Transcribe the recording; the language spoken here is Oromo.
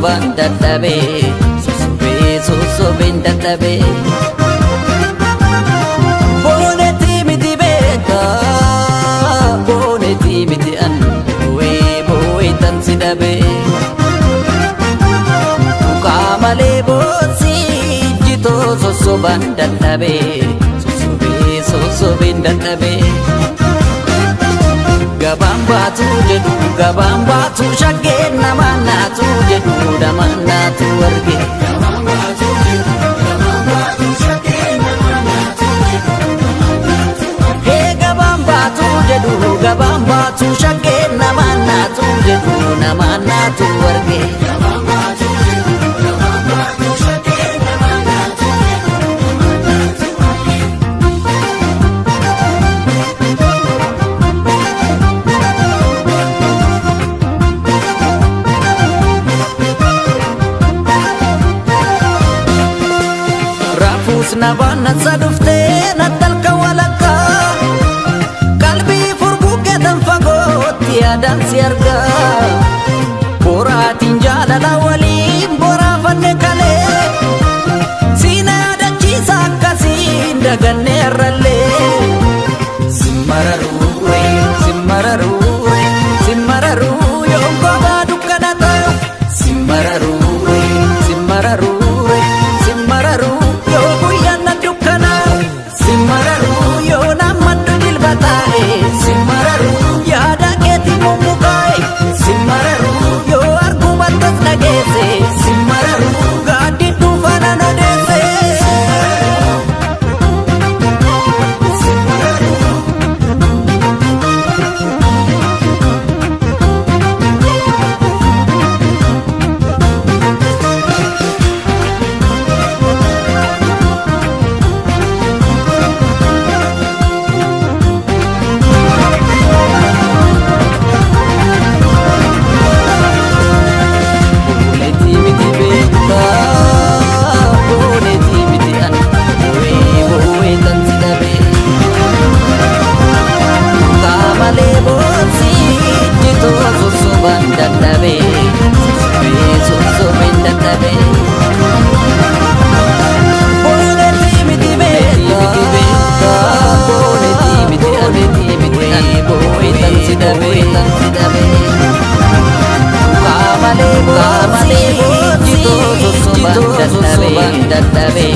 sossoban dadhabee, sossobee sossobeen dadhabee. Boonetii miti beekaa, boonetii miti an boo'ee boo'ee tan si dhabee. Qaamalee boosii jitoo sossoban dadhabee, sossobee sossobeen dadhabee. Gabaan baatu jedhu, gabaan baatu shaggeen namaan naatu jedhu, namaan naatu arge. Hee, gabaan baatu jedhu, gabaan baatu shaggeen namaan naatu jedhu, namaan naatu arge. Raafuus nabaan nasa dhuftee nattalka walakkaa, qalbii furguggeetan fagootti yaadaan si argaa. Boraatiin jaalala waliin boraafanne kalee, siina yaadachiisa akkasiin dagannee har'allee. Simmararuure, simmararuure, simmararuu yoon gogaa dukkana ta'u. Simmararuure, simmararuure, simmararuu yoo guyyaan na dukkanaa'u. Simmararuu yoo nammaddu jilba taa'e. Simmararuu yaada keetii mummukaa'e. Simmararuu yoo argumattas dhageesse. Simmararuu gaaddidduun faana odeesse. Boonetii miti beektaa, boonetii miti an boo'ee boo'ee tan si dhabee. Qaamalee boosii jitoo sossoban dadhabee, sossobee sossobeen dadhabee. Boonetii miti beektaa, boonetii miti an boo'ee boo'ee tan si dhabee, tan si dhabee. Qaamalee boosii jitoo sossoban dadhabee, dadhabee.